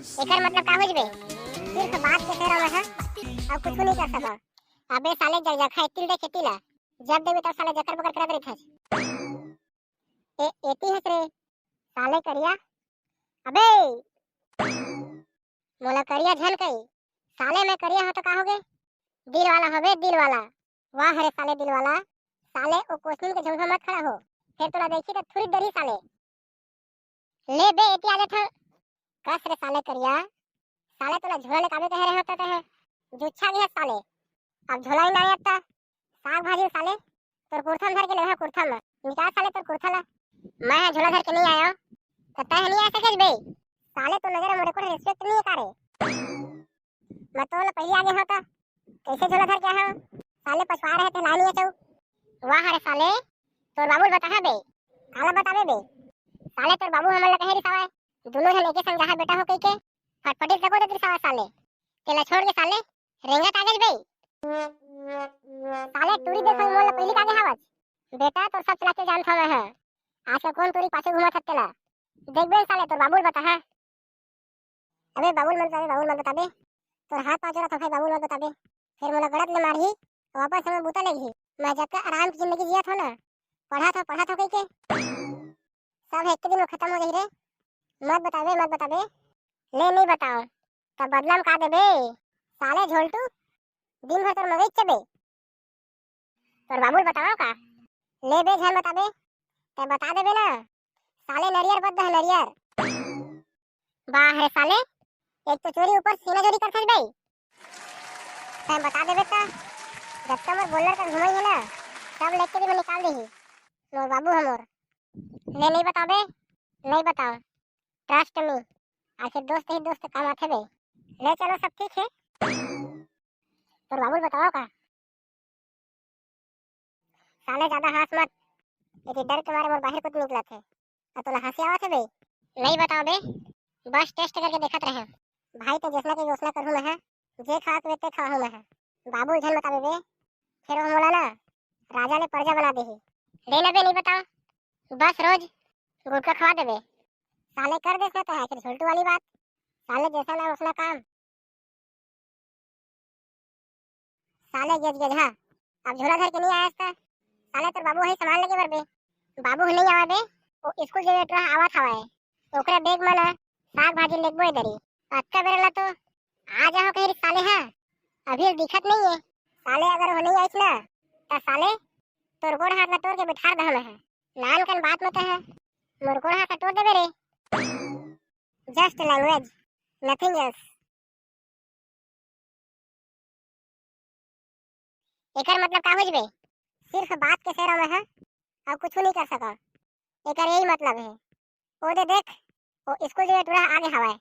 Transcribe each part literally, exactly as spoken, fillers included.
एकर मतलब का होइस बे? सिर्फ बात के फेरा में, हाँ? अब कुछ नहीं कर सका। अबे साले, जग जखा एतिल देख एतिल ला। जब देबे तब साले जकर बकर करत रहिथस। ए, एती हस रे, साले करिया। अबे, मोला करिया झन कही। साले मैं करिया हो तो का होगे? दिल वाला होबे, दिल वाला। वाह रे साले दिल वाला। साले ओ कोसनीन के झोंका मत खड़ा हो। फेर तोला देखी त थुरी डरही साले। ले बे, एती आ जाथंव। कस रे साले करिया, साले तोला झोला लेकाबे कहे रहे होता ते है। जुच्छा गया साले। अब झोला ही ना आता। साग भाजी साले, तोर कुर्था म धर के लेहा कुर्था म। निकाल साले तोर कुर्था ला। मैं हा झोला धर के नहीं आया, तो तय नहीं आ सके बे। साले तो नजर मोरे को रिस्पेक्ट नहीं है का रे? मैं तो ला पहले आगे होता। कैसे झोला धर के आहा? साले पछवा रहे थे, लानी है चौ। वाह रे साले, तोर बाबू ल बताहा बे। काला बताबे बे? साले तोर बाबू हमन ला कहे रिसावय, दोनों झन एके संग रहा बेटा हो कहिके, फटफटी तको देत रिसावय साले। तेला छोड़ के साले, रेंगत आ गेल बे। साले टूरी देखो मोला पहली कागे हावच। बेटा तोर सब चला के जानथव मैं ह। आज का कौन टूरी पाछे घूमत हत तेला? देख बे साले तोर बाबू ल बताहा। अबे बाबू ल मत बताबे, बाबू ल मत बताबे। तोर हाथ पाँव जोड़त हंव भाई, बाबू ल मत बताबे। फेर मोला गड़त ले मारही, वापस हमर बूता लेगही। मैं जतका आराम के जिंदगी जियत हंव ना, पढ़त हंव, पढ़त हंव कहिके। सब एक दिन में खत्म हो जाही रे। मत बताबे, मत बताबे। ले नहीं बताओ, तब बदला में का देबे? साले झोलटू, दिन भर तोर मगज चबे। तोर बाबू ल बताओ का? ले बे, झन बताबे। तै बता देबे ना। साले नरियर बद दह नरियर। वाह रे साले, एक तो चोरी ऊपर सीना चोरी करथस बे। तै बता देबे त जतका मोर गोल्लर कर घुमाई है ना, सब लेके भी मैं निकाल देही। मोर बाबू हमर। ले नहीं बताबे, नहीं बताओ। Trust me. आखिर दोस्त ही दोस्त काम आथे बे। ले चलो, सब ठीक है। तोर बाबू ल बताओ का? साले ज्यादा हाँस मत, एती डर के मारे मोर बाहिर कुछ निकलत हे। अब तोला हंसी आवत हे बे? नहीं बताओ बे, बस टेस्ट करके देखत रहे। भाई ते जैसना के योजना करहूँ मैं ह, जे खात वे ते खाहूँ मैं ह। बाबू ल झन बताबे बे, फेर वो मोला ना राजा ले प्रजा बना देही। ले ना बे, नहीं बताओ, बस रोज गुटखा खवा देबे। साले कर देस ना तो आखिर झोलटू वाली बात। साले जैसा ना वैसना काम। साले गेज गेज, हाँ। अब झोला धर के नहीं आयस त साले तोर बाबू ही सामान लेके बरबे। बाबू ह नहीं आवे बे, वो स्कूल जावे टुरा आवत हवय। ओकरे बैग म ना साग भाजी लेगबो ए दरी। अतका बेरा ला तो आ जाओ कही साले, हाँ। अभी दिखत नहीं है। साले अगर वो नहीं आइस ना, त साले तोर गोड़ हाथ ला तोड़ के बिठार दहम है। नान कन बात मत है, मोर गोड़ हाथ ला तोड़ देबे रे। Just language, nothing else। एकर मतलब का होइस बे? सिर्फ बात के सेरा में है, अब कुछ नहीं कर सका। एकर यही मतलब है। ओ दे देख, वो स्कूल जावे टुरा आगे हवय।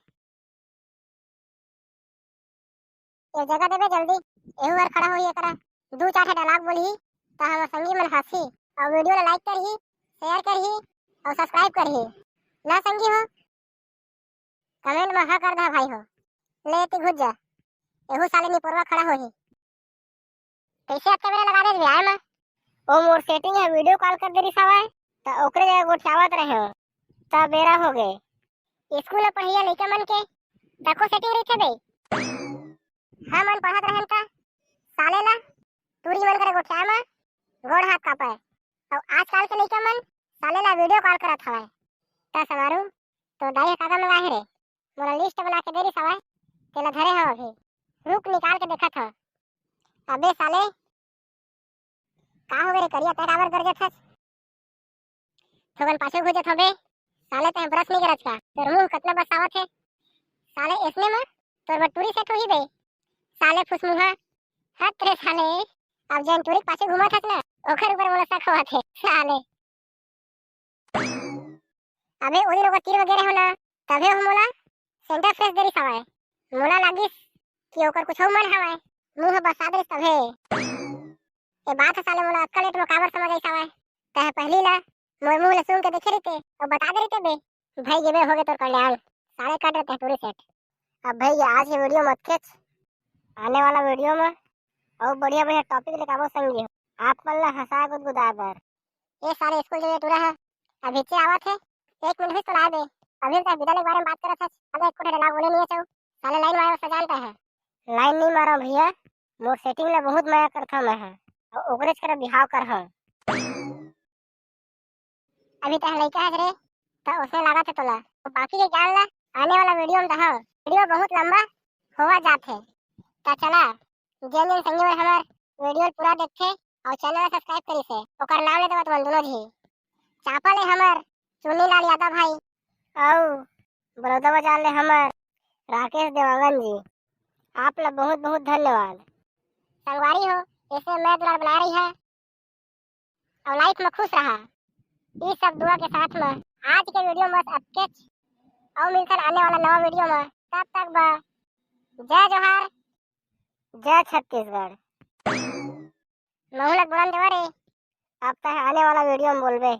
ये जगह देबे जल्दी, एहू हर खड़ा होई एकरा। दू चार ठे dialogue बोलही, त हमर संगी मन हंसही, और video ला like करही, share करही, और subscribe करही। ना संगी हो, comment में हाँ कर दे भाई हो। ले एती घुस जा, एहू साले निपोरवा खड़ा होही। कैसे अतका बेरा लगा दे भैया मैं? ओ मोर setting है, video call कर दे रिस हवय, त ओकरे जगह गोठियावत रहे हो, त बेरा हो गए। स्कूल में पढ़िया लइका मन के तको setting रहिथे बे। हमन पढ़त रहन त साले ला टूरी मन करे गोठिया म गोड़ हाथ कापय। अउ आजकल के लइका मन साले ला video call करत हवय। त समारू, तो दाई ह का का मंगाहे रे? मोला list बना के दे रिस हवय, तेला धरे हव अभी। रुक, निकाल के देखत हव। अबे साले, का होगे रे करिया, तै काबर गरजत हस? थोकन पाछू घुंचत हव बे। साले तैं brush नइ करस का? तोर मुंह कतना बसावत हे। साले अइसने म तोर बर टूरी set होही बे। साले फुसमुहा। हत रे साले। अब जेन टूरी के पाछू घूमत हस ना, ओकर ऊपर मोला शक होवत हे। साले। अबे ओ दिन ओकर तीर म गे रहेंव ना, तभे ओ मोला center fresh दे रिस हवय। मोला लागिस कि ओकर कुछ अउ मन हवय, मुंह बसा दे रिस तभे। ए बात ह साले मोला अतका late म काबर समझ आइस हवय? तैं पहिली ला मोर मुंह ला सूंघ के देखे रहिते अउ बता दे रहिते बे, भई गे बे, होगे तोर कल्याण। साले कट रहिते टूरी set। अब भई गे आज के video मत खींच, आने वाला video म अउ बढ़िया बढ़िया topic लेके आबो संगी हो, आप मन ला हंसा गुदगुदा बर। ए साले स्कूल जावे टूरा ह, अभी चे आवत हे, एक मिनट होइस तो लाए बे। अभी तक बिदा ले बारे में बात करत हस, अबे एको ठे dialogue बोले नहीं है चौ। साले line मारे बस जानता है। Line नहीं मारो भैया, मोर setting ले बहुत मया करता मैं है। और ओकरेच करे बिहाव कर हाँ। अभी तक लइका है रे, तो उसमें लागत है तोला। तो बाकी के ज्ञान ला आने वाला video में दहा। Video बहुत लंबा होवा जात है। तो चला, जेन जेन संगी मन हमर video पूरा देखथे और channel ला subscribe करिस हे, ओकर नाम ले देवत मन दोनों झी। चापा ले हमर चुन्नी लाल यादव भाई, अउ बड़ौदा बाजार ले हमर राकेश देवांगन जी। आप ला बहुत बहुत धन्यवाद। संगवारी हो, ऐसे मैं दुलार बना रही है और life में खुश रहा। इस सब दुआ के साथ में आज के video में बस अतकेच, और मिलथन आने वाला नवा video में। तब तक बा जय जोहार, जय छत्तीसगढ़। महू ला बोलन देवा रे, अब तक आने वाला video में बोलबे।